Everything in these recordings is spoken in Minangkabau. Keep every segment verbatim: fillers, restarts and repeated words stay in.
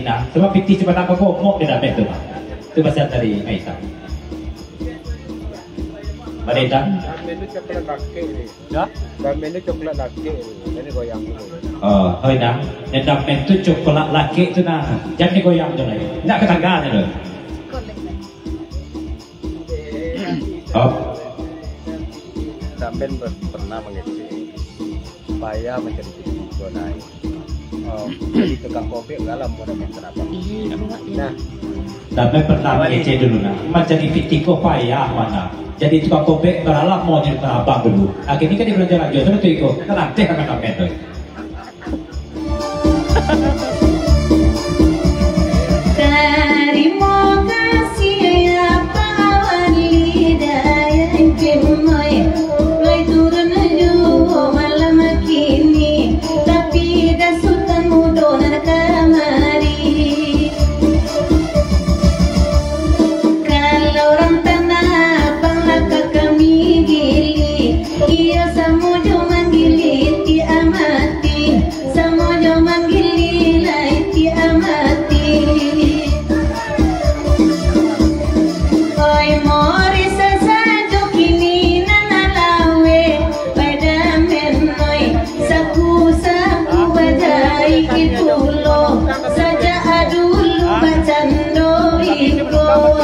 Nah, sebab pitih cubadak bagomok di Damen tu, Pak. Tu pasal tadi, Mak Itam. Mak Itam? Damen tu coklat lakek ni. Ya? Damen tu coklat lakek ni. Jadi goyang dulu. Oh, oh, nah. Yang Damen tu coklat lakek tu, nah. Jangan digoyang tu lai. Ndak ka tangga tu. Oh. Damen per-, pernah mangecek. Payah mancari pitih ko nai. Oh, jadi tukang kobek dalam pun Damen tanah abang. Iya, iya. Nah. Damen pernah mangecek dulu, nah. Mancari pitih ko payah, mana. Jadi tukang kobek dalam mau jadi tanah abang dulu. Akhirnya kan dia belajar lagi. Sudah tu iko. Kan ada kan Damen tu. Tarimo kasih, ya, Pak Wali Dayang Kemoi. Lai turun juo malam kini, tapi dah Sutan Mudo nan kamari. Kalau urang tanah abang lah ka kami gili, iyo samo jo manggili ti amati. Samo jo manggili lai ti amati. Oi, mori sasajo kini nan alawe, pai Damen oi, saku-saku bajai kitulo, sajak dulu bacando iko. Apa, apa,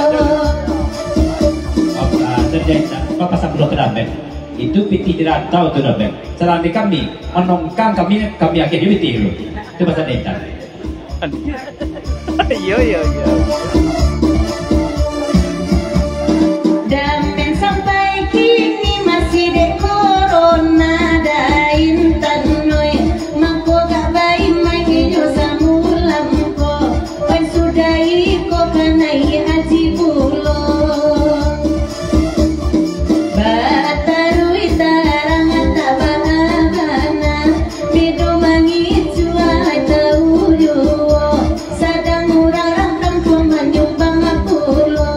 apa, apa, apa, apa, apa, apa, apa, itu pitih di rantau tu, Damen. Salah di kami, manongkang kami, kami agiah jo pitih tu. Itu pasal Intan. Iyo, iyo, iyo. Damen sampai kini masih dek corona, da Intan oi. Mako gak baimai inyo samulam ko. Oi, sudah iko kanai aji pulo. Bataruih tarang tak baa bana, bedo mangicuah tau juo, sadang urang-urang kampuang manyumbang pulo.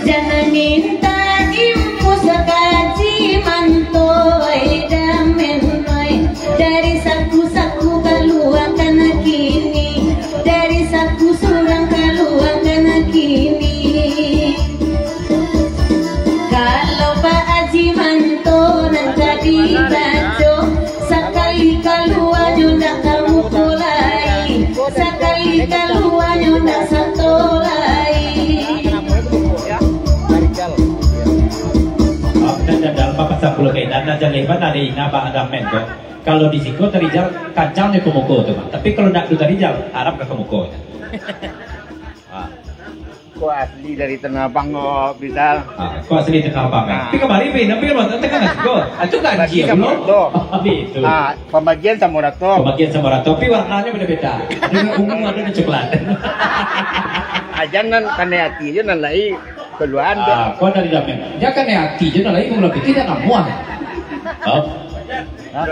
Jan minta impu sakaji mantoi, Damen oi, dari saku-saku kaluakan kini. Dari saku surang kaluakan kini. Kalau Pak Aji Manto nan ka dibaco, sakali kaluanyo ndak ka muko lai, sakali kaluanyo ndak sato lai. Maafkan dadal, Bapak Sampul Kainan, nah, jaleh bana dek ina Abah Damen tu. Kalau di siko tarijal, kancang nyo ka muko tu, Mak. Tapi kalau ndak tu tarijal, harap ka muko. Ah. Ko asli dari Tanah Abang ko, bisa. Ah, ko asli Tanah Abang, kan? Ah. Tapi kamari, Pi, tapi kalau datang kan siko. Ah, tu kan Berarti dia sama belum? Rato. Habis tu. Ah, pambagian sama rato. Pambagian sama rato, tapi warnanyo beda-beda. Ada ungu, ada coklat. Aja nan kanai ati je nan lai. Kaluaan tu. Ah, kau dari Damen. Dia kan hati je, nah, lagi mula pitih dah namuah. Oh. Hah?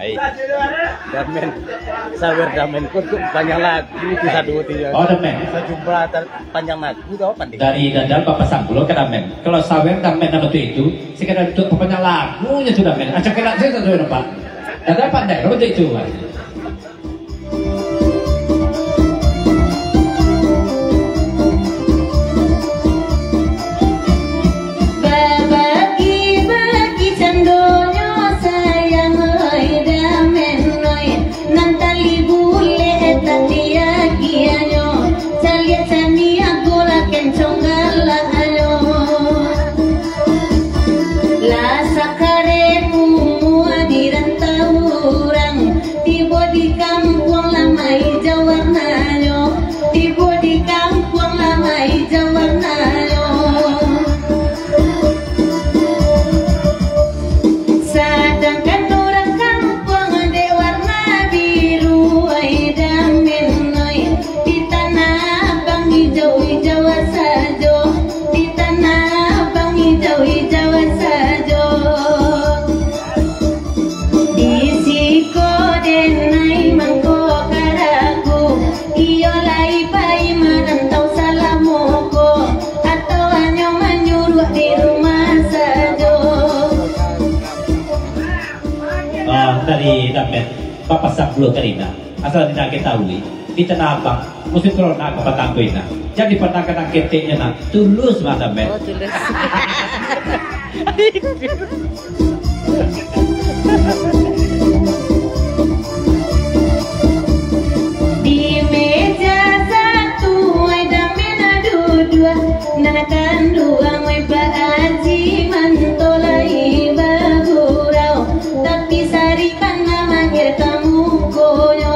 Hai. Damen. Sawer Damen ko tu panjang lagu tu satu tiga. Oh, Damen. Sajumlah ta-, panjang lagu tu apa, Dik? Dari Dadal Bapak Sambulo ka Damen. Kalau sawer Damen nama tu itu, sekadar untuk panjang lagunya tu, Damen. Acak kelak saya satu nampak. Dadal pandai, kalau tu itu. Babagi-bagi candonyo sayang, oi, Damen, oi. Nan tali bulek tak diagiahnyo, caliak caniak gulakan conggalaknyo. Lah sakareh umua di rantau urang, tibo di kampuang lah maijau warnanyo, tibo di kampuang lah maijau warnanyo. Sadangkan urang kampuang dek warna biru, ai Damen, ai. Di tanah abang ijau-ijau sajo, di tanah abang ijau-ijau sajo. Di siko denai mangko karaku, iyo lai pai marantau salamo ko, atau hanyo manyuruak di rumah sajo. Ah, dari Damen, Bapak Sampul Karina. Asal di nak ketahui, di Tanah Abang, musim corona ka patang ko ina. Jadi, pandang ka nan keteknyo nak tulus mah sampai. Oh, tulus. Di meja satu, ai damen duduak, nan kanduang, ai Pak Aji mantolai bagurau, tapi sari kana mangir ka mukonyo.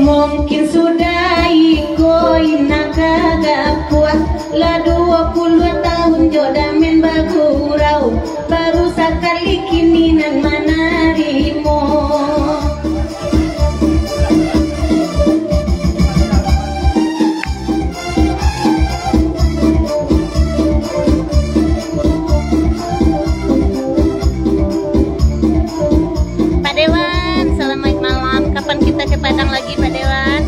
Mungkin sudah iko ina ka gapuak, lah duo puluah tahun jo damen bagurau, baru sakali kini nan manarimo. Pak Dewan, selamat malam. Kapan kita ke Padang lagi, Pak Dewan?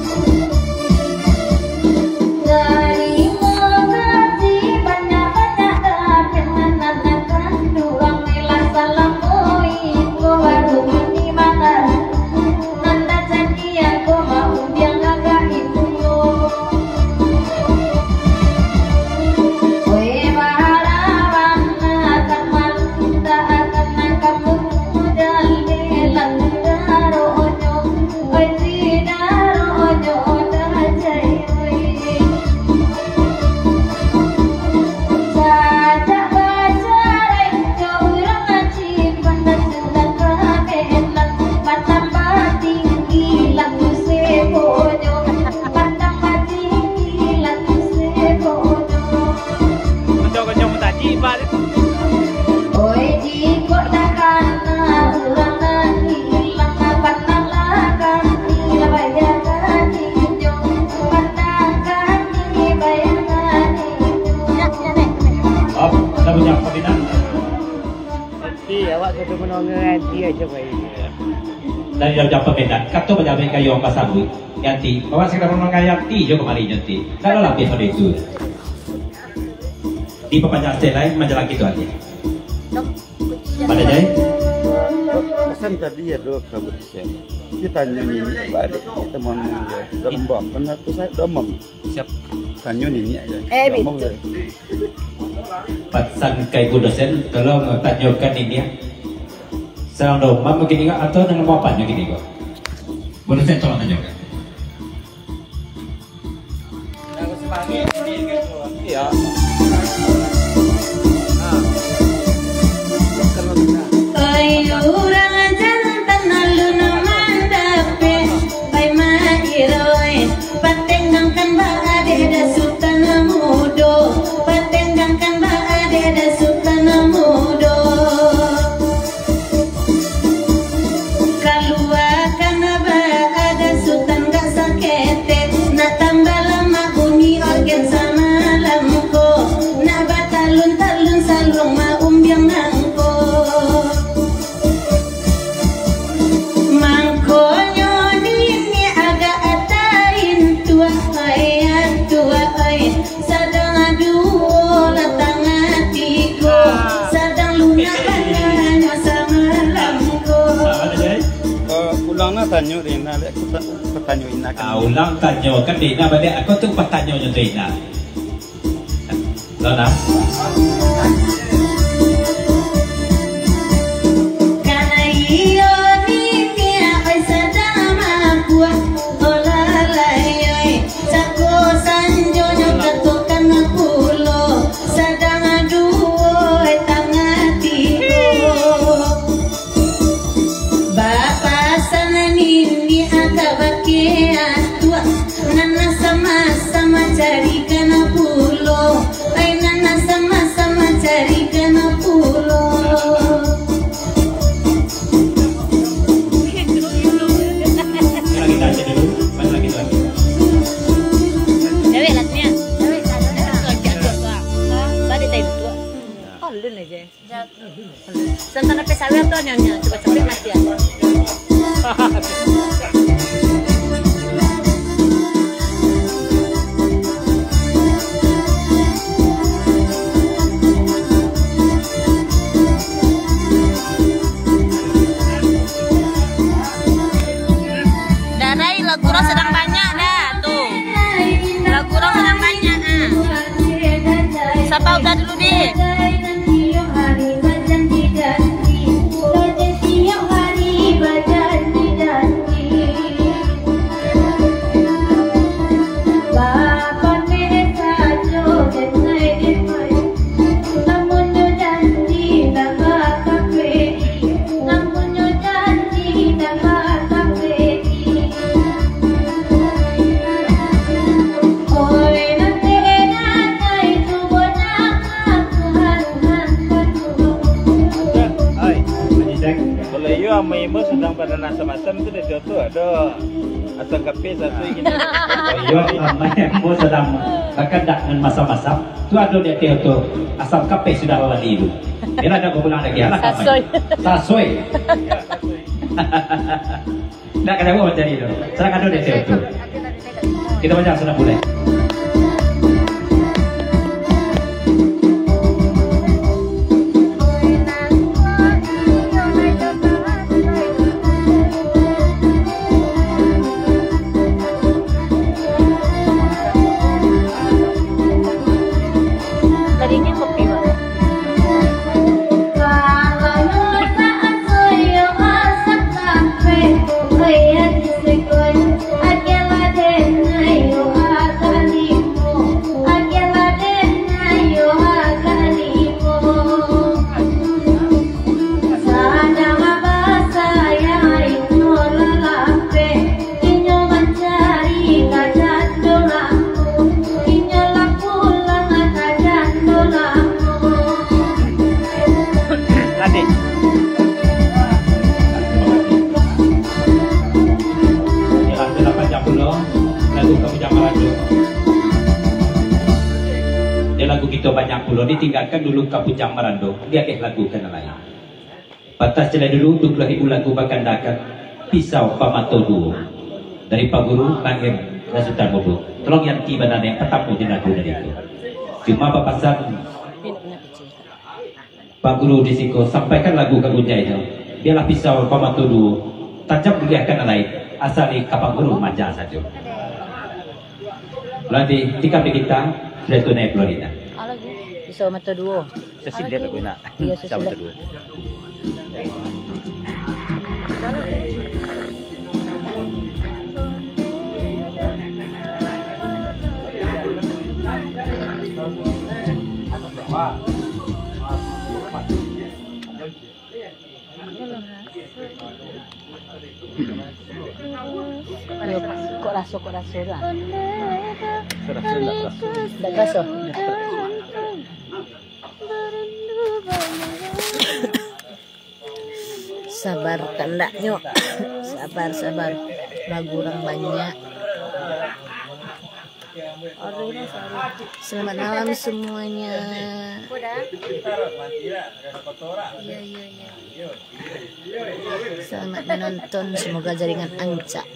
Oi, jikok takana urang nan ilang, pandanglah kami lah baya ka ninyo, pandang kami baya ka ninyo. Maaf, anda punya peminat? Nanti awak sudah menongo nanti aja baik. Dari jam peminat, kato banyak kayo pasabuik. Yanti, awak sekedar menongo Yanti jo kamari Yanti. Kalau lebih pada itu. Di papanjang stage lain, majalah gitu aja. Pada Jai? Pesan tadi ya, Dok, kabut siang. Kita nyanyi balik, kita mau nyanyi. Domba, benar tu saya domba. Siap. Tanyo niniak ya. Eh, domba betul. Pesan ka ibu dosen, tolong tanyokan niniak. Sarang domba mungkin ingat atau dengan apa nyo gini kok? Bu dosen, tolong tanyokan. Iya. Nah. Oi, urang jantan alun mandapek, bai mairoi, patenggangkan baadeh dasutan mudo, patenggangkan baadeh dasutan mudo. Kaluakan baadeh sutan gak saketek, nak tambah lamak bunyi orgen samalam ko, nak batalun-talun saluang maumbiang nangko. Mangkonyo niniak agak ataintuak, ai atuak ai. Sadang duo lah tangah tigo, sadang lunak bananyo samalam ko. Eh, ulang nah tanyo dek Ina, lek aku ta-, aku tanyo Ina kan. Ah, ulang tanyo kan dek Ina baliak, aku tu patanyonyo tu Ina. Ulang nah. Kana iyo niniak ai sadang mabuak, olah lai oi. Sako sanjonyo katokan pulo, sadang duo tangah tigo. Bapasan niniak ka bakeh atuak, nan sama-sama carikan pulo, ai nan sama-sama carikan pulo. Lagu urang sadang banyak dah tu. Lagu urang sadang banyak, ah. Sapa udah dulu, Dik? Kalau iyo, amai imo sadang baranak asam-asam tu, dah tu ado asam kapeh satu gini. Iyo, amai imo sadang bakandak nan masam-masam. Tu ado di ateh tu, asam kapeh sudah lari tu. Iyo lah, dak bapulang lagi, alah, amai. Sasoi. Sasoi. Ndak ka jauah mancari tu. Sadang ado di ateh tu. Kito baca sadang buliah. Tadinyo kopi, Bang. Sadang basayang inyo lalapeh, inyo mancari ka jando lamo, inyo lah pulang ka jando lamo. Ladek. Yo, lagu lah panjang pulo, lagu Ka Bujang Marando. Yo, lagu kito banyak pulo, ditinggakan dulu Ka Bujang Marando, diagih lagu ka nan lain. Patah cilah dulu, tu lah ibu lagu bakandakan Pisau Pamato Duo dari Pak Guru Nangin Rasutan Mudo. Tolong yang tiba nane yang pertama di lagu dari itu. Cuma bapasan Pak Guru di siko, sampaikan lagu ka Gunjai tu. Bialah Pisau Pamato Duo, tajam buliah ka nan lain, asal di ka Pak Guru maja sajo. Berarti tikam di kita, sudah tunai Florina. Alah, Gus. Pisau Mato Duo. Sasidah lagu nak. Iyo, sasidah. Pisau Mato Duo. Yo, kok raso, kok raso tu, ah? Raso ndak raso? Ndak raso. Sabar kandaknyo. Sabar, sabar. Lagu urang banyak. Selamat malam semuanya. Iya, iya, iya. Selamat menonton, semoga jaringan ancak.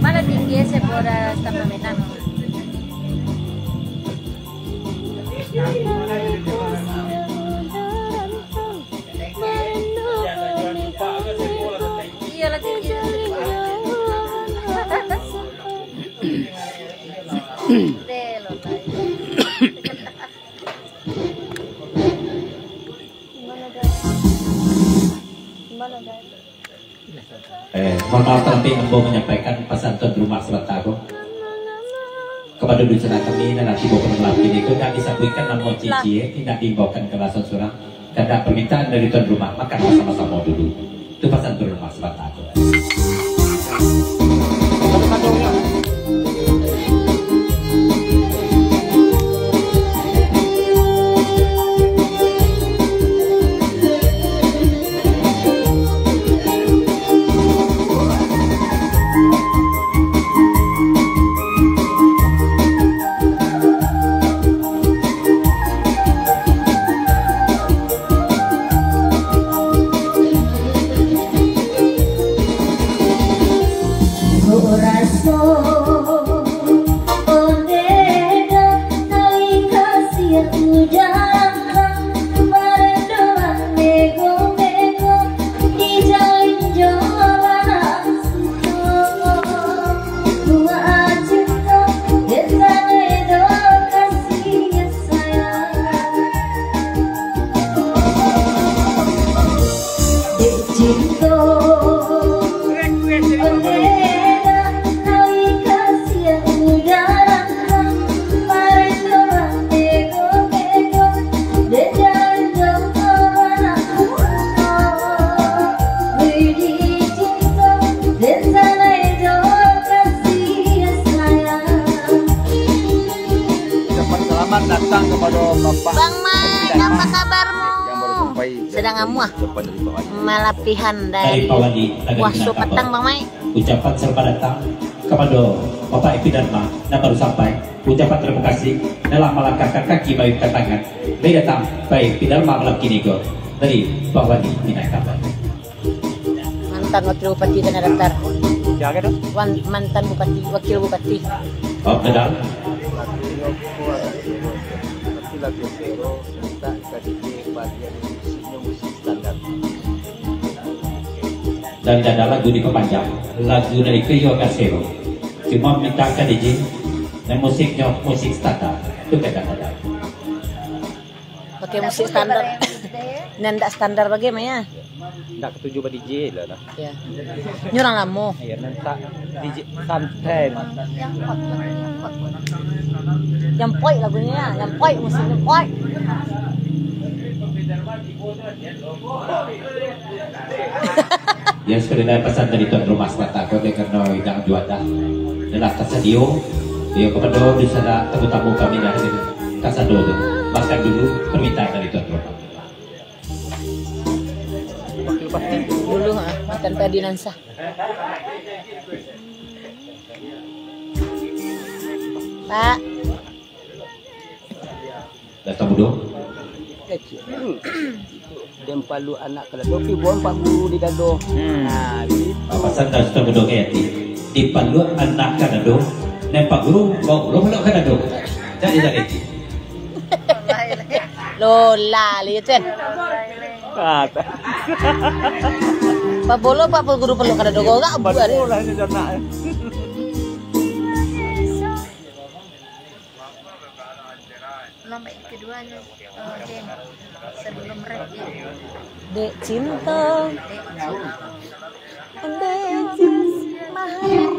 Mana tinggi ese bodas tanpa menang. Iyalah tinggi. Eh, mohon maaf, tapi ambo manyampaikan pasan tuan rumah sabanta ko. Kapado dunsanak kami nan lah tibo ka malam kini ko, indak disabuikan namo cici, eh, indak diimbaukan ka surang-surang. Kandak permintaan dari tuan rumah, makan basamo-samo dulu. Itu pasan tuan rumah sabanta ko. Selamat datang kepada Bapak Bang Mai, apa kabarmu? Yang baru sampai dari Sedang amuah. Ucapan dari Pak Wali. Malapihan dari Dari Pak Wali, dari Puaso Minangkabau. Patang, Bang Mai. Ucapan selamat datang kepada Bapak Epiderma nan baru sampai. Ucapan terima kasih telah melangkahkan kaki baik ke tangan. Baik datang, baik Epiderma malam kini ko. Dari Pak Wali Minangkabau. Mantan Wakil Bupati Tanah Datar. Siapa tu? Wan-, mantan Bupati, Wakil Bupati. Oh, benar. Lagunyo kuat, tapi lagu sero mintak ka D J bagian musiknyo musik standar. Dan tidak ada lagu diperpanjang. Lagu dari Krio Kasero. Cuma minta ka D J, dan musiknyo musik standar. Itu kadang-kadang. Pakai musik standar. Nan ndak standar bagai mah, ya? Ndak katuju ba D J lah, dah. Ya. Ini orang lamo. Ya, nan tak D J santai. Yang poi lagunyo, ya. Yang poi musiknyo, poi. Yang sudah pesan dari tuan rumah, sabatako dek karano idang juo dah. Adalah tasadio, iyo, kepada di sana tamu-tamu kami dari kasado tu. Makan dulu permintaan dari tuan rumah. Dulu, ha, makan tadi nan sah. Pak. Datang mudo. Den paluak anak ka dado, pi buang Pak Guru di dado. Hmm. Nah, gitu. Apa sandal sudah mudo ke hati? Dipaluak anak ka dado, nan Pak Guru bawa pulo paluak ka dado. Jadi, jadi. Lola, lihat, Cen. Ah, tak. Pak Bolo, Pak Guru paluak ka dado, gak buat. Bola ni, anak. Lomba yang keduanya, eh, Jen, sebelum rap, Jen. Dek cinta. Dek cinta. Dek cinta. Mahar.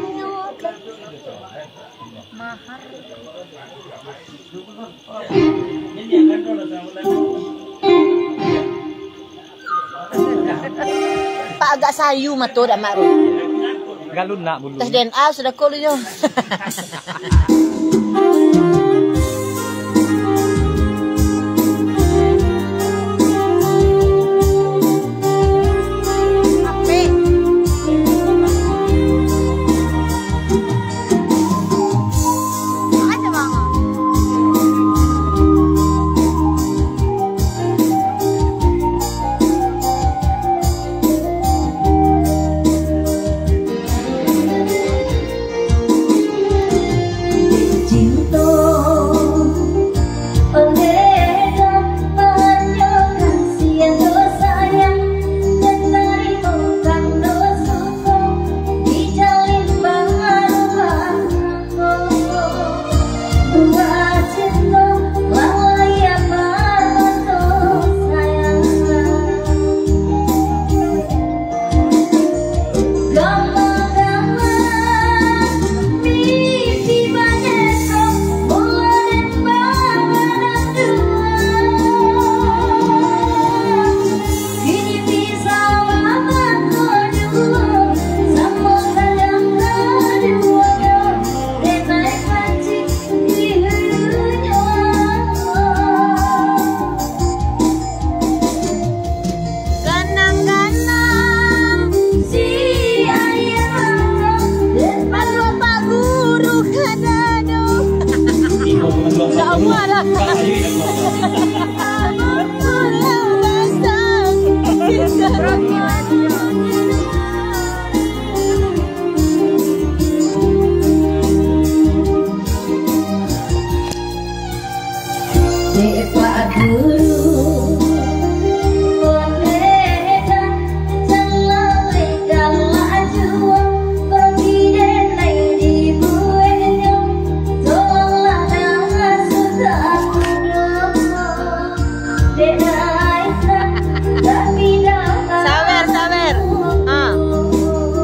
Mahar. Pak agak sayu mato dak, Mak, tu. Galunak bulu. Tes D N A sudah ko lu nyo. Ganang-ganang si ayah, den paluak Pak Guru ka dado. Indak amuah dah. Pulang basah. Dek Pak Guru, boleh dah, jan lalai galak juo, bagi denai dibueknyo, tolonglah dah sudah kudo. Dek Raisa, kami dah Sabar, sabar. Ha.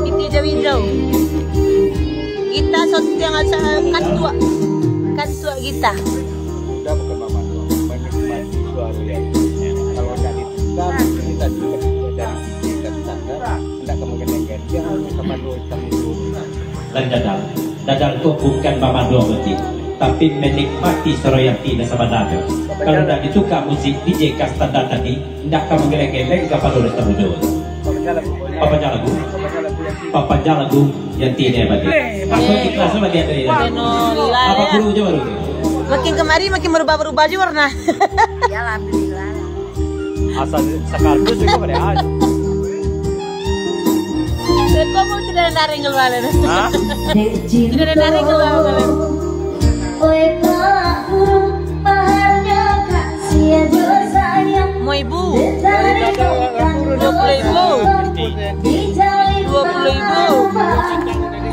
Piti hijau-hijau. Gita sotiang asa kantuak. Kantuak gita. Udah bukan mama doang, menikmati suara yang kalau dari kita, kita juga dari kita standar, tidak kemungkinan ganti yang sama dua sama dua. Dan dadang, dadang tu bukan mama doang berarti. Tapi menikmati suaro Yanti nan sabananyo. Kalau ndak dituka muzik D J ka standar tadi, ndak ka manggeleng-geleng kapalo Desta Mudo. Papanjang lagu. Papanjang lagu Yanti ni bagi. Masuk ikhlas bagi Yanti. Keno lila. Apa ya? Guru je baru. Makin kemari makin berubah-berubah juga warna. Iyalah, alhamdulillah. Asal sakardus juga pada aja. Kok mau tidak ada naring keluar? Hah? Tidak ada naring keluar. Oi, Pak Guru, maharnyo kasih jo sayang. Mau ibu? Dua puluh ribu. Dua puluh ribu.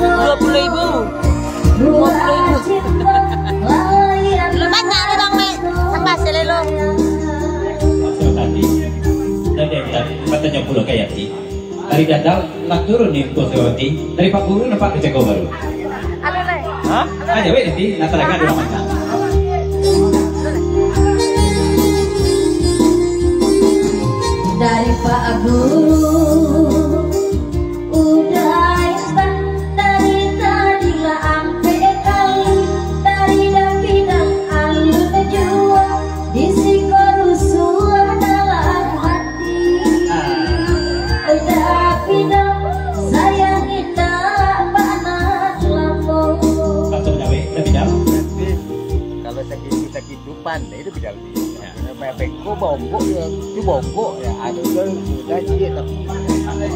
Dua puluh ribu. Dua puluh ribu. Lu banyak ni, Bang, ni. Tambah selelo. Maksud tadi, tadi, tadi, katanya pulo kayak Dari Dadal, nak turun ni Ungku Sukawati. Dari Pak Guru nampak kecego baru. Hah? Aja weh nanti, nak tadangan dulu mantap. Dari Pak Guru, udah instan, dari tadi lah ampek kali, dari dah pinang alun jua, di siko rusuah dalam hati. Tapi dong, sayang indak panah lamo. Maksud gawe, tapi dong. Kalau sakit, sakit tu pandai tu bidal. Ya. Bengkok bongkok ya, tu bongkok ya. Ada tu sudah dia tapi,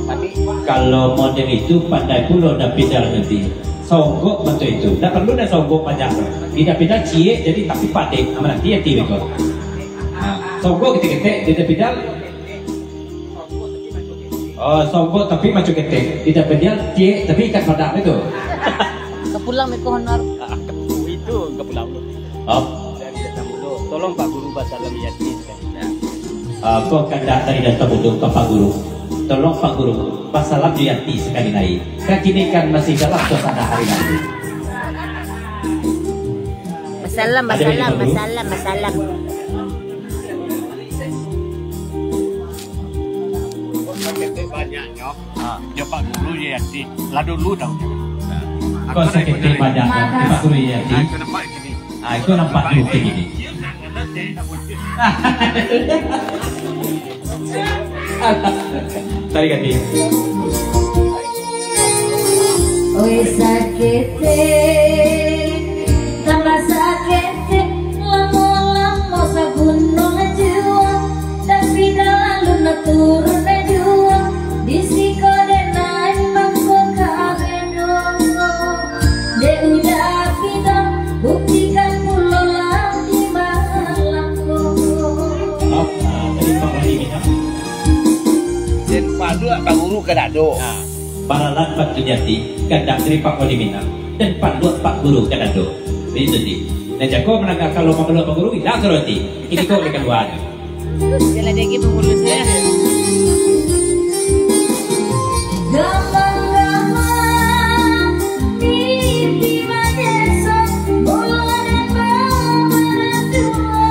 tapi kalau model itu pandai pulo dah bidal nanti. Songgok bantu itu. Dah perlu dah songgok panjang tu. Bidal-bidal ciek jadi tapi padek. Aman nanti ya tiwek kau. Ha, songgok ketek-ketek, bidal-bidal. Oh, songgok tapi maco ketek. Tidak badial, ciek, tapi ikan padak itu. Ka pulang beko honor. Ah, itu ka pulang dulu. Oh. Dari Desta Mudo, tolong Pak Guru basalam Yati sekali. Ah, ko kandak dari Desta Mudo ka Pak Guru. Tolong Pak Guru, basalam Yati sekali lai. Kan kini kan masih dalam suasana hari Nabi. Basalam, basalam, basalam, basalam. Kok saketek banyaknyo, ha, jo Pak Guru Yati. Lah dulu tau. Kok saketek banyaknyo, jo Pak Guru Yati. Ah, itu nampak dulu kayak gini. Tarik hati. Oi saketek, tambah saketek, lamo-lamo sagunung jua, tapi dalam turun jua, di siko denai mangko kabeh nongko. Dek udah pinang, buktikan pulo lah di malam ko. Den paluak Pak Guru ka dado. Nah, baralat Pak Sujati, kandak dari Pak Wali Minang, dan paluak Pak Guru ka dado. Itu di. Dan jago manangah kalau mapaluak Pak Guru, ilang ka roti. Kini kau boleh keluar. Jalan lagi pengulusnya. Gamang-gamang mimpi madeso, bola dan babaran dua.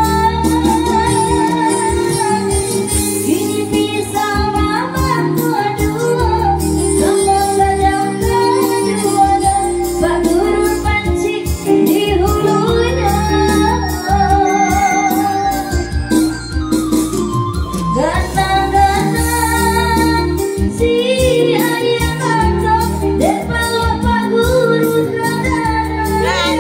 Kini pisah mamaku dua, gamang gadang kadua, Pak Guru pancik di hulunya. Ganang-ganang si ayah mato, dek palo Pak Guru kadang.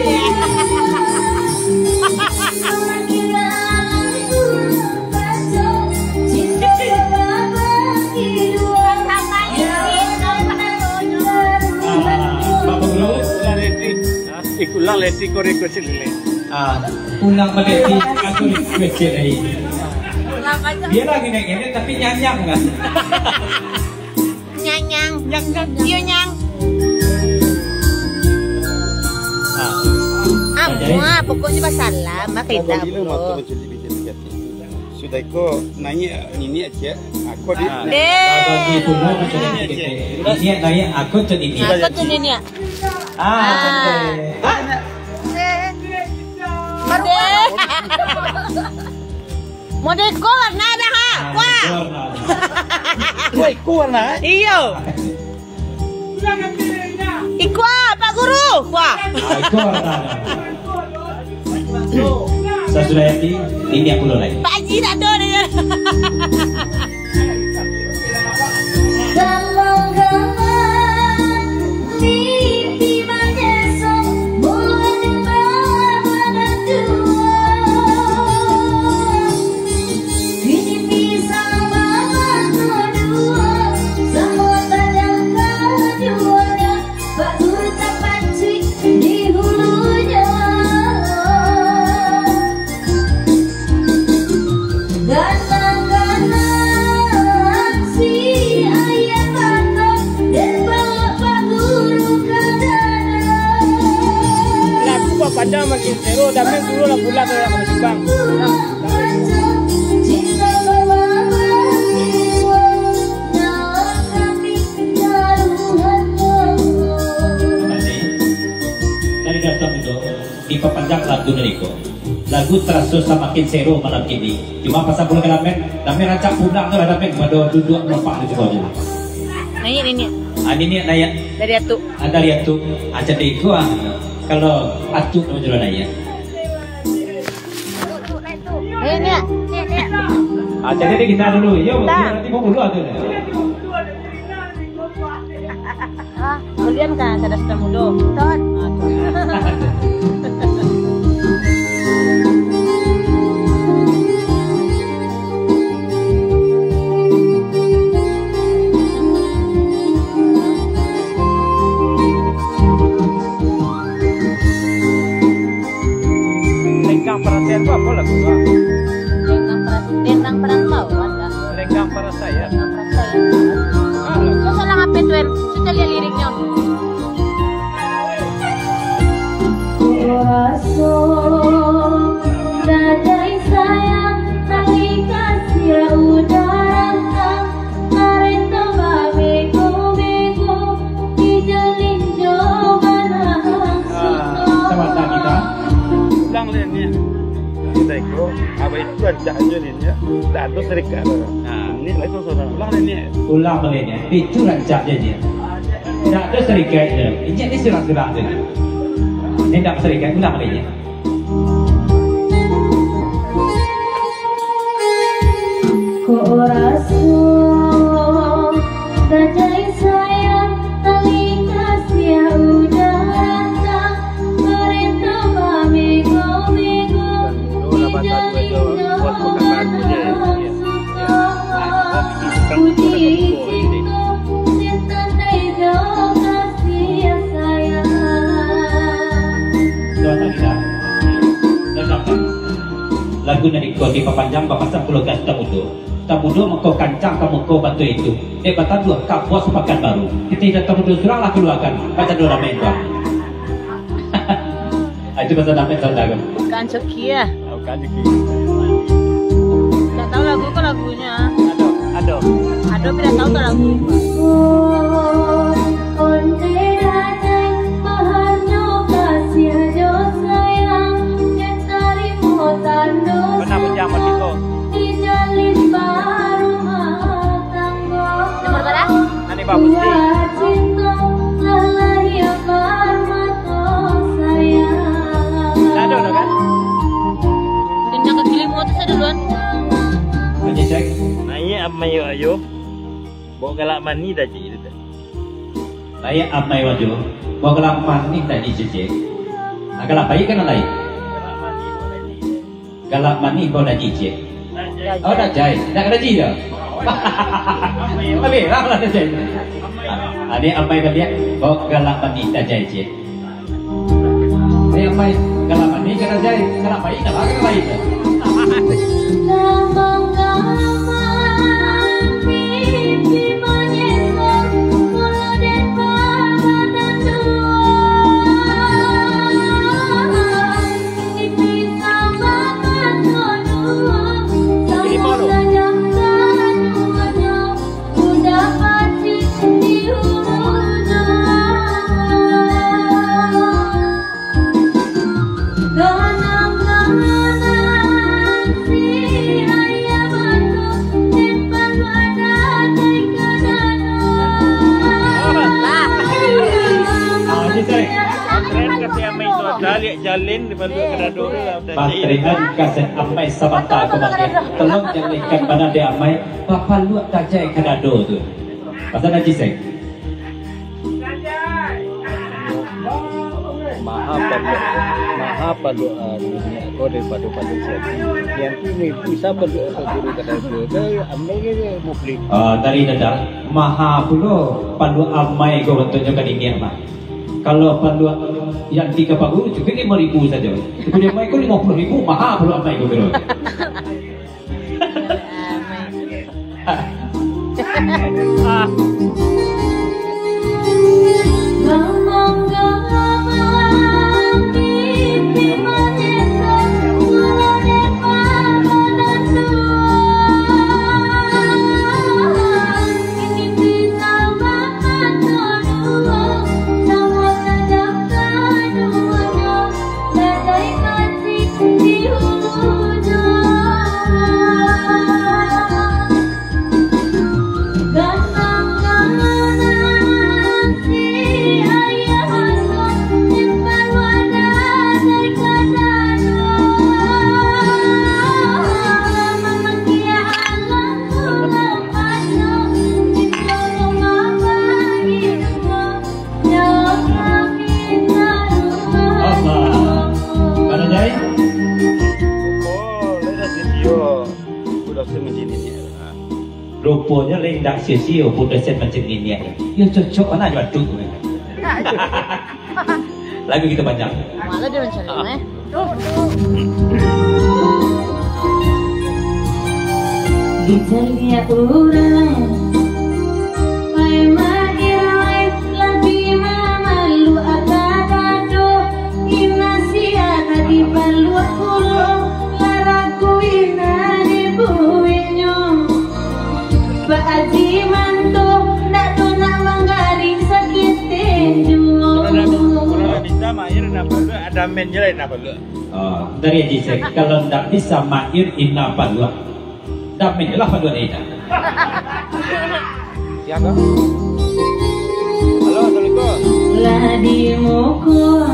Makin malam turun baco, cinta babagi dua. Bapak Guru, sudah ready. Hah? Ikulang leti ko request lele. Ah, ulang balik di aku request cek lagi. Dia lagi naik-naik tapi nyanyang kan? Nyanyang. Nyanyang. Iyo, nyang. Ah. Ah, jadi, muah, pokoknya basalam, mah kita kalau lima dulu. Mata mencuri biji hati. Sudah iko naiak niniak ciek. Ako di. Ah. Deh. Kalau di pulau macam ni, niniak naiak, ako tu niniak. Ako tu niniak. Ah. Ah. Deh. Model ko warna dah, ha? Wah. Wah, iko warna, eh? Iyo. Iko, Pak Guru. Wah. Ah, iko warna. Sasudah Yati, ini aku lo lai. Pak Haji tak ada dia. Pak Guru tapancik di hulunyo. Ganang-ganang si ayah mato, den bawa Pak Guru ka dado. Lagu Bapadang makin seru, dan main dulu lagu lah kalau nak main Subang. Nah. Tadi, dari Gasta Mudo, dipapanjang lagu dari ko. Lagu taraso samakin seru malam kini. Cuma pasal pulang ka Damen, Damen rancak pulang tu lah Damen, pado duduak melopak tu cubo je lah. Naiak, niniak. Ah, niniak naiak. Dari atuk. Ah, dari atuk. Ah, jadi itu ah. Kalau atuk tu jual naiak. Ayo, Niak. Ah, jadi kita dulu. Yo, nanti mau dulu atuh. Ah, kemudian kan, ada sudah mudo. Ton. Ah, ton. Lenggang Perasaan tu apo lagu tu? Lenggang Peras-, Lenggang Perantauan, kan? Lenggang Perasaan, ya? Lenggang Perasaan, ya. Ah, lagu. Kau salah apa tu, En? Kita lihat liriknya. Ku raso dajai sayang, tali kasiah udah rantang. Kareta babego-bego, dijalin jo barang suko. Ah, sabanta kita. Ulang lai, Niak. Kita iko, abah itu rancak ajo, Niak. Dak ado serikat. Ah. Niak lai sorang-sorang. Ulang lai, Niak. Ulang baliak, Niak. Itu rancak ajo, Niak. Dak ado serikat je. Inyo ni surang-surang je. Ni dak serikat, ulang lai, Niak. Kok raso dajai sayang, tali kasiah udah rantang, kareta babego-bego, dijalin jo barang suko. Puji cinto, sentandai jo kasih sayang. Doa tak kita. Lagu nan iko dipapanjang bapasang pulo Gasta Mudo. Tamudo mangko kancang ka muko batu itu. Dek batanduak ka bos Pakanbaru. Kito indak tamudo surang lah kaluakan. Baca doa damai tuan. Ah, itu bahasa damai saudara. Bukan Coki ya? Ah, bukan Coki. Tidak tahu lagu kok lagunya. Aduh, aduh. Aduh, tidak tahu tak lagu. Onte dajai, maharnyo kasiah jo sayang, den tarimo tando sayang, dijalin barumah tanggo. Nomor bara? Ani bagus ni. Buah cinto, lah lahia barmato sayang. Dah ada dah kan? Kencang kaki lima tu saya duluan. Oke, cek. Naiak amai ayo. Bawa galak manih dah cik itu. Naiak amai wajo, bawa galak manih tadi cecek. Ah, galak paik kan lain? Galak manih bawa daji cek. Oh, dajai. Nak ka daji dah? Habis lah, lah dajai. Ah, ni amai baliak, bawa galak manih dajai cek. Ni amai, galak manih ka dajai, galak paik dah lah ka lain. Patreon kaset amai sabanta ko mangko. Tolong jalehkan bana dek amai, bapaluak tajai ka dado tu. Pasal Haji Sek. Maha paluak, maha paluak, ah, dunia ko daripado paluak si Haji. Yang ini bisa paluak ka guru ka dado. Dari amai ke muflih. Ah, dari dada, maha pulo paluak amai ko bantuaknyo ka dingin mah. Kalau paluak yang tiga puluh cukup lima ribu saja. Tapi dia main ko lima puluh ribu, maha paluak amai ko kira. Apa? Mana, Jai? Oh, lai dah sisio. Budak tu macam ni ni. Ruponyo lai indak sisio, budak tu macam ni ni. Yo cocok mana jo tu. Lagu kita panjang. Malah dia macam ni, eh. Dicaliak urang, pai mairai, labi mamalu aka dado, ina sia ka dipaluak pulo, laraku ina dibueknyo. Pak Haji Manto, ndak tu nak manggaring sakiteh juo. Kalau ndak, kalau ndak bisa, Mair nak paluak, ada men je lah nak paluak. Oh, dari Haji Sek, kalau ndak bisa Mair ina paluak, damin lah paluak ina. Siapa? Halo, Assalamualaikum. Lah di muko.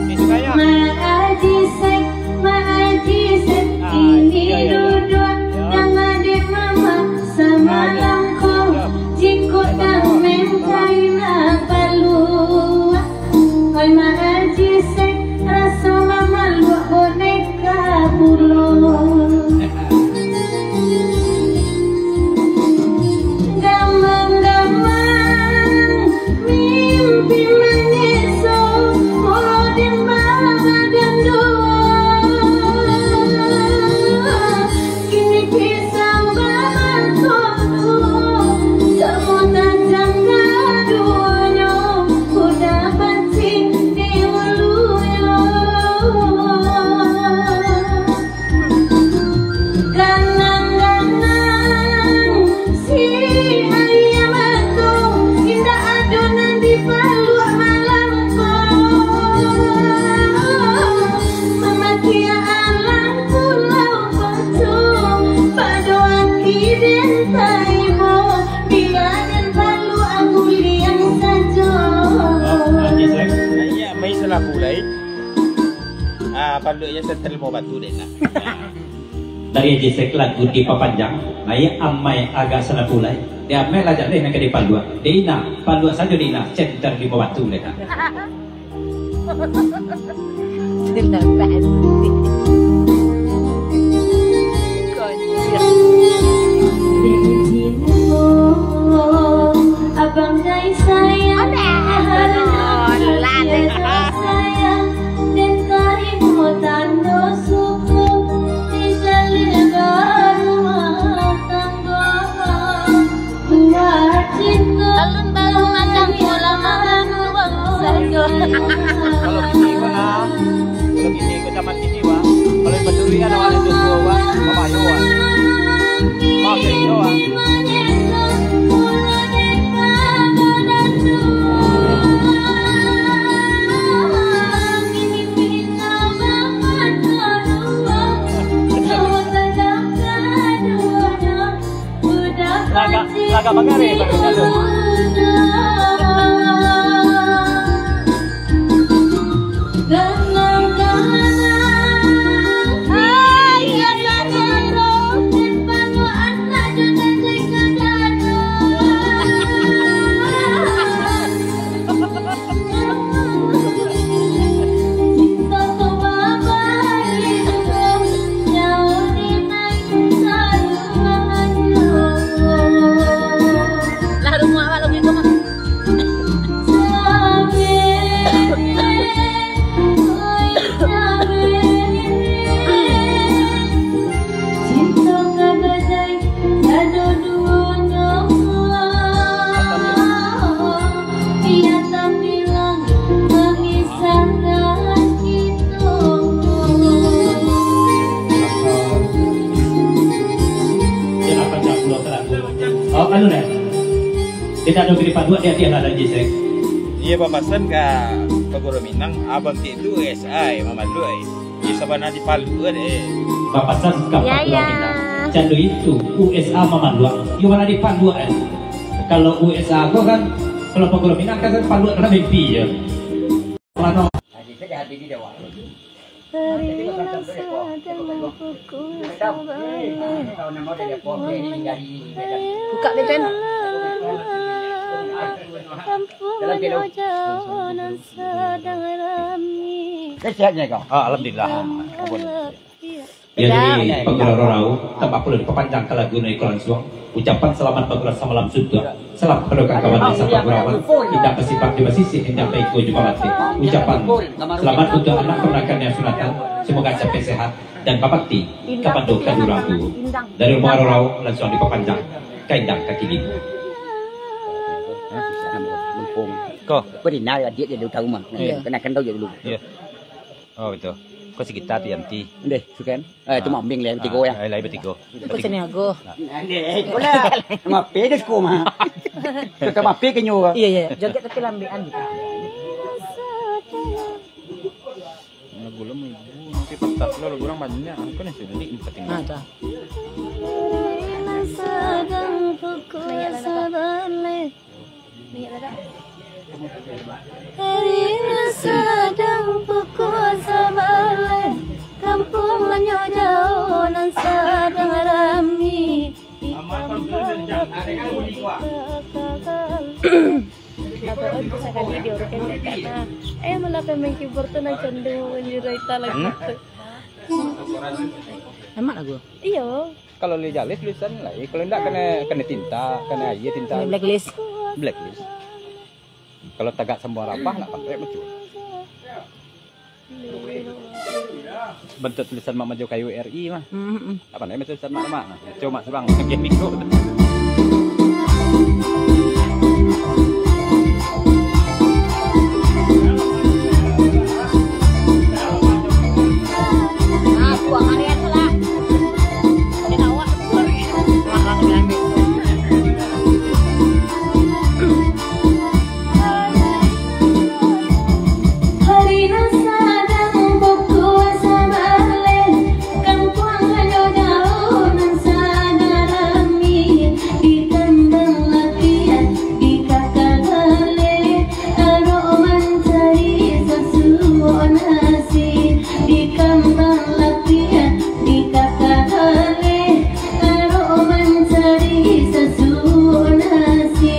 Itu kayak. Mak Haji Sek, Mak Haji Sek, ah, ini iya, iya, iya, duduak, ya, nang ade mama samalam ko, jiko damin kaina paluak. Oi Mak Haji Sek, raso mamaluak boneka pulo. Gamang-gamang mimpi manyeso, mulo den babadan duo. Kini pisang bamato duo, samo tajam kaduonyo, kuda pancing di ulunyo. Ganang-ganang si ayam tu, indak ado nan dipaluak malam ko. Mamakia alang pulau Batu, pado aki den taibo, bia den paluak guliang sajo. Iya, mai salaku lai. Ah, paluaknyo setel mo batu deh, nah. Dari Haji Sek lagu dipapanjang, nah, iyo amai agak salaku lai. Di amai lah jaleh nan ka dipaluak. Di ina, paluak sajo di ina, center di mo batu deh, nah. Abang kai sayang, harap sayang, den kai mo tando suko, di jalin rumah tanggo. Alun-alun macam bola makan uang sajo. Kalau kini mah, kalau kini ke zaman kini, wah. Kalau yang peduli kan awak itu, wah, bapak yo, wah. Maaf, yo, wah. Lagak, lagak bagari, bagari tu. Kita ada beri paduak di hati anak dan jisek. Iya, bapasan ka Paguro Minang, abang ti tu S I mamaluak, eh. Iya, sabana dipaluak, eh. Bapasan ka Paguro Minang. Cando itu, U S A mamaluak. Iyo, mana dipaluak, eh. Kalau U S A ko kan, kalau Paguro Minang kan paluak dalam mimpi, ya. Kalau Hari nan sadang pukua sabaleh. Buka deh, Pen. Kampuang nyo jauah nan sadang rami. Sehatnya kau? Ah, alhamdulillah. Jadi, Paguro Rorau, tanpa parlu dipapanjang ka lagu nan iko lansuang. Ucapan salamat bagurau samalam suntuak. Salam kapado kawan-kawan nan sapagurauan. Indak basipak jo basisih, indak baiko jo babateh. Ucapan salamat untuak anak kamanakan nan sunatan. Semoga capai sehat dan babakti kapado kaduo urang tuo. Dari Paguro Rorau, lansuang dipapanjang ka indang ka kini. Ko. Ko Dina, adiak dia dari utara rumah. Iyo. Kanakan tau je dulu. Iyo. Oh, itu. Ko sekitar tu, Yanti. Ndeh, sukan. Eh, tu mambing lah, batigo ya. Ah, lain batigo. Iko sini aku. Nah. Ndeh, iko lah. Mape deh, suko mah. Kata mape kenyo. Iya, iya. Joget tapi lambekan gitu. Lagu lama ibu, nanti pentas lo, lagu urang banyak. Aku nih sudah di empat tinggal. Nah, dah. Sadang pukua sabaleh. Hari nan sadang pukua sabaleh, kampuang nan jauah nan sadang rami. Apa, oh, itu sakali di orkes ya, Kak. Nah, eh, malah pemain keyboard tu nan condong manyirai lagu tu. Emak lagu? Iyo. Kalau lai jaleh tulisan lai, kalau indak kanai, kanai tinta, kanai aia tinta. Kanai blacklist. Blacklist. Kalau tagak sambuang rabah, nak pandai baco. Bantuak tulisan Mak Majo Kayu R I mah. Mm-mm. Nak pandai baco tulisan Mak, Mak. Nah, baco Mak surang. Oke, minggu. Hari nan sadang pukua sabaleh, kampuang nan jauah nan sadang rami, di kambang lapiah, di kaka galeh, arok mancari sasuok nasi, di kambang lapiah, di kaka galeh, arok mancari sasuok nasi.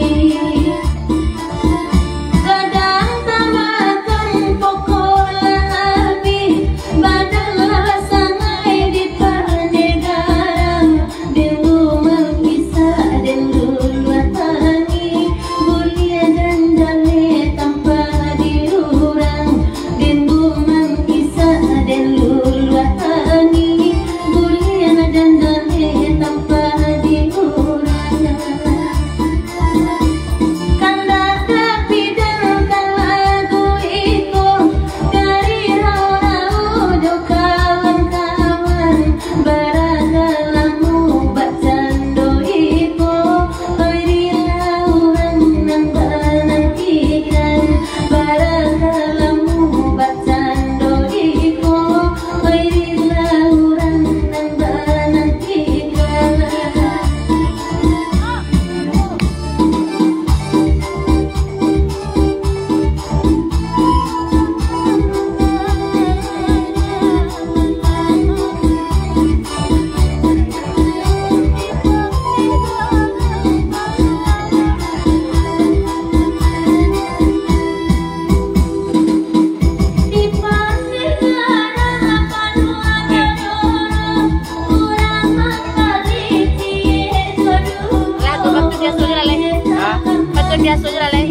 Gadang tamakan pokok lah abih, badan lah sangaik di paneh garam. Den Bumang Isak, den Luluah Tangih, buliah dan jaleh tampah di urang. Den Bumang Isak, den Luluah Tangih, buliah dan jaleh tampah di urang. Kandak tapi den ka lagu iko, kari rau-rau jo kawan-kawan, barakalamu bakcando iko, oi dilah urang nan banantikan, barakalamu bakcando iko, oi dilah urang nan banantikan. Lah, tu bantu dia sudah lah, leh. Hah? Bantu dia sudah lah, leh.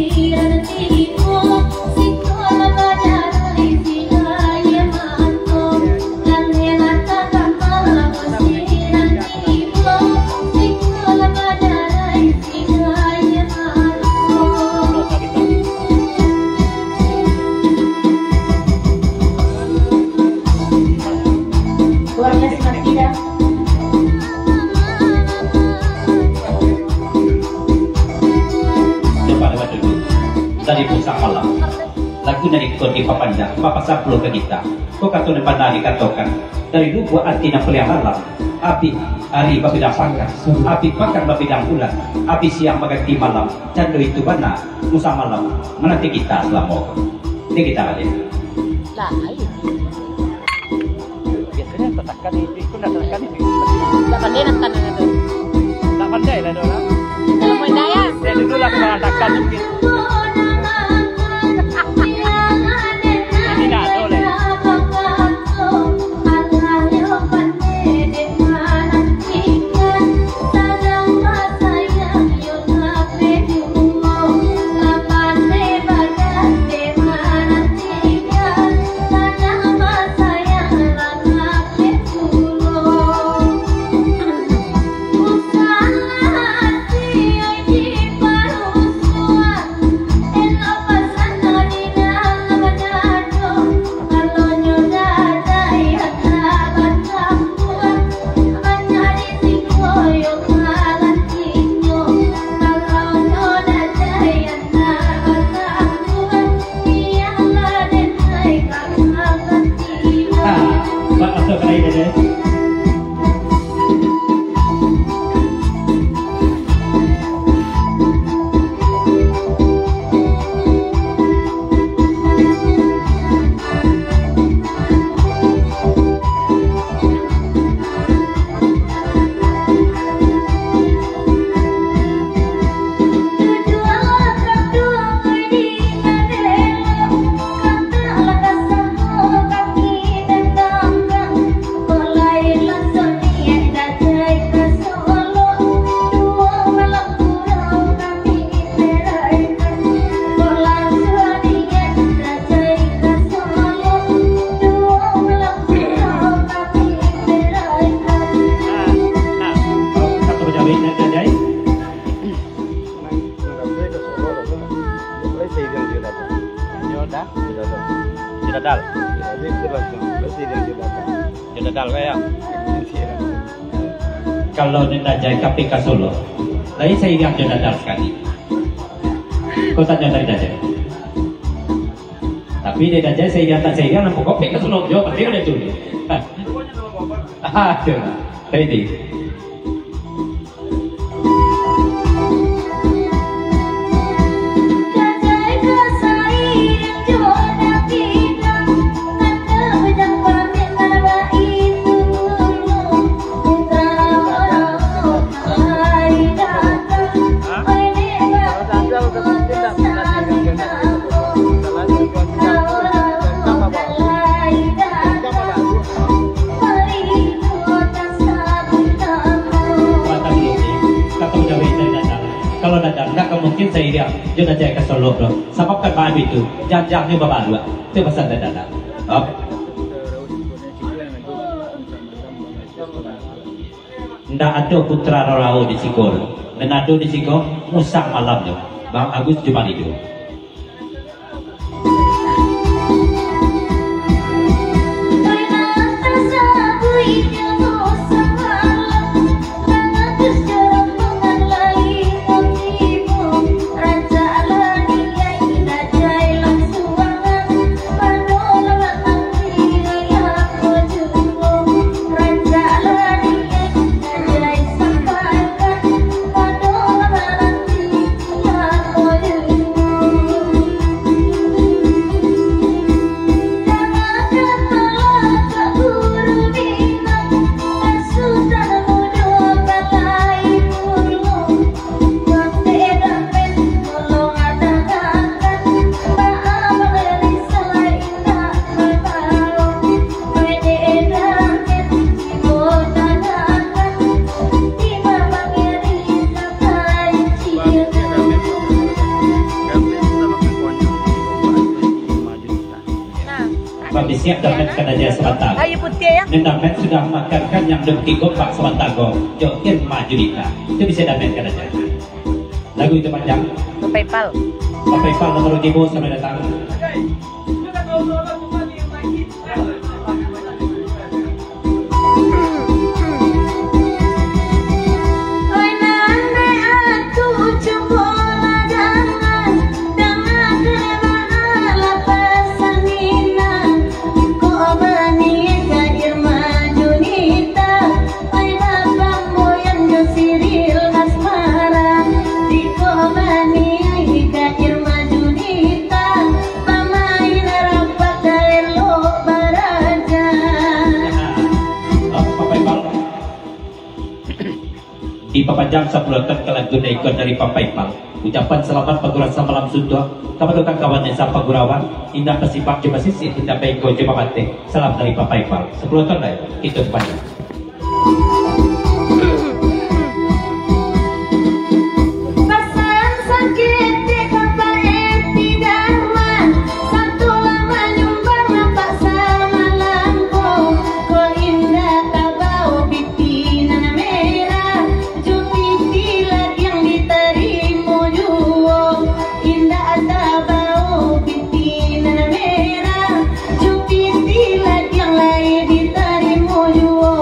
Keluarga Simatida. Dari ko dipapanjang, bapasampuluah ka kita. Ko kato nan bana dikatokan, dari lubuak ati nan paliang dalam, abih ari babidang pakan, abih pakan babidang bulan, abih siang baganti malam, cando itu bana, musang malam mananti kita salamo ko. Di kita baliak. Lah, ayo. Biasonyo tatakan di, di, ko ndak tatakan di. Ndak pandai nak tatakan itu. Ndak pandai lah, doh, lah. Kalau pandai, ya. Dari dulu lah, kalau tatakan mungkin. Tapi ndak ado, leh. Jodadal. Jodadal. Jodadal, kayak. Kalau Dek Dajai ka pai ka Solo, lai sairiang jo Dadal sakali. Ko tanyo dari Dajai. Tapi Dek Dajai sairiang tak sairiang, nampak kopek ka Solo jo, penting ada tu. Ah, tu. Tadi. Mantap, Dek. Kato jawek dari Dadal. Kalau Dadal, ndak ka mungkin sairiang jo Dajai ka Solo doh. Sabab kan baa itu, janjangnyo babaruak. Tu pasan dari Dadal. Oh. Ndak ado putra rarao di siko. Nan ado di siko, musang malamnyo. Bang Agus Jumarido. Nah. Babisiak Damet ka Dajai sabanta. Ayo putiah, ya. Nan Damet sudah makan kan yang dek tigo pak sabanta ko. Jo Irma Judika. Tu bisa Damet ka Dajai. Lagu itu panjang. Bapak Ipal. Bapak Ipal nomor tigo, selamat datang. Dipapanjang sapuluah ton ka lagu nan iko dari Papa Ipal. Ucapan salamat paguran samalam suntuang, kapado kawan-kawan nan sapagurauan, indak basipak jo basisih, indak baiko jo babateh. Salam dari Papa Ipal. Sapuluah ton lai, kito panjang. Pasan saketek ka Epi Darman, sato lah manyumbang paksa malam ko. Ko indak tabao piti nan merah, jo piti ladiang ditarimo juo. Indak tabao piti nan merah, jo piti ladiang lai ditarimo juo.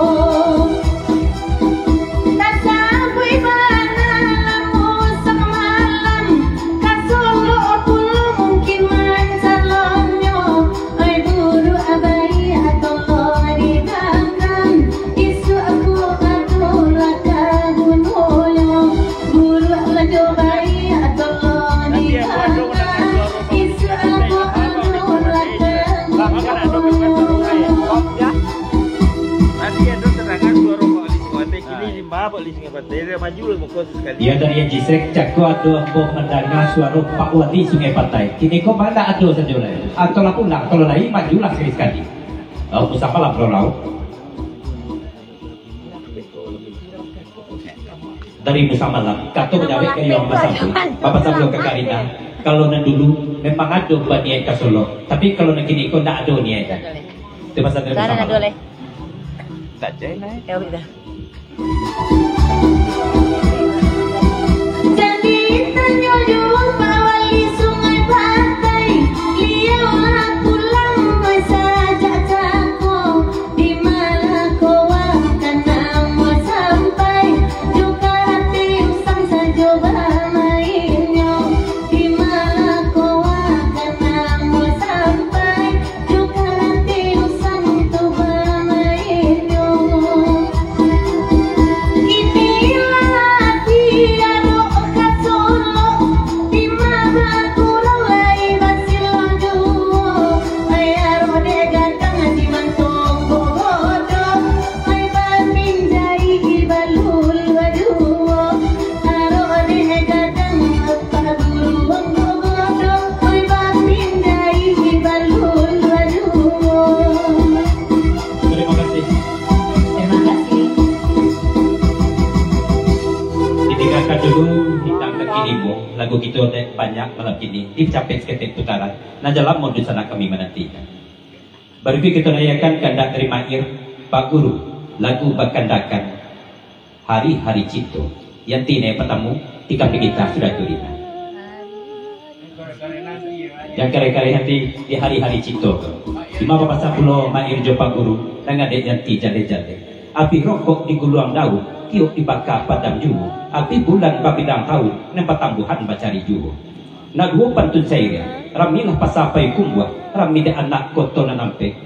Tasabuik bana lamo samalam, ka Solok pulo mungkin mancalonnyo. Ai buruak baiak tolong digangan, isuak ko adolah ka gunonyo. Buruak bajo baiak tolong digangan, isuak ko adolah ka gunonyo. Nanti ado terangkan suara Pak Wali Sungai Patai, kini lima Pak Wali Sungai Patai, dia maju lah muka sekali. Ya, dari Haji Srek, cako ado ambo mandanga suaro Pak Wali Sungai Patai. Kini ko ma ndak ado sajo lai. Atau lah pulang, kalau lai majulah sakali-sakali. Lau pusaka lah, bro, lau. Dari Musa Malam, kato bajawek ka Yuang Basambuik, Bapak Sablo ka Karina. Kalau nan dulu, memang ado baniaik ka Solok. Tapi kalau nan kini ko ndak ado niaik dah. Itu pasal dari Musa Malam. Dah, dah, dah. Jadi tanyo jo Pak Wali Sungai Patai, liau lah pulang mai sajak cako, di Malakowa ka namuah sampai, jo karati usang sajo bamainnyo, di Malakowa ka namuah sampai, jo karati usang tu bamainnyo. Inilah tiarok ka Solok, di ma bakurau lai basilang juo. Ai arok dek gadang di mantong gogodok, ai bapinjai balulu juo. Arok dek gadang Pak Guru Wong Gogodok, oi bapinjai balulu juo. Terima kasih. Terima kasih. Ditinggalkan dulu Bintang Kaki Limo. Lagu kito dek banyak malam kini, dicapek saketek putaran. Nan dalam modus anak kami manantikan. Barikuik kito nayakan kandak dari Mair, Pak Guru, lagu bakandakan Hari-Hari Cipto. Yanti nan patamu, tikam di gita sudah tu dina. Jan kareh-kareh ati di hari-hari cipto. Dima bapasan pulo Mair jo Pak Guru, nan ngadek yanti jaleh-jaleh. Api rokok diguluang daun, tiok dibaka padam juo. Api bulan babilang taun, nan patambuhan bacari juo. Nan duo pantun syair, ramilah pasa Payakumbuah, rami dek anak koto nan ampek.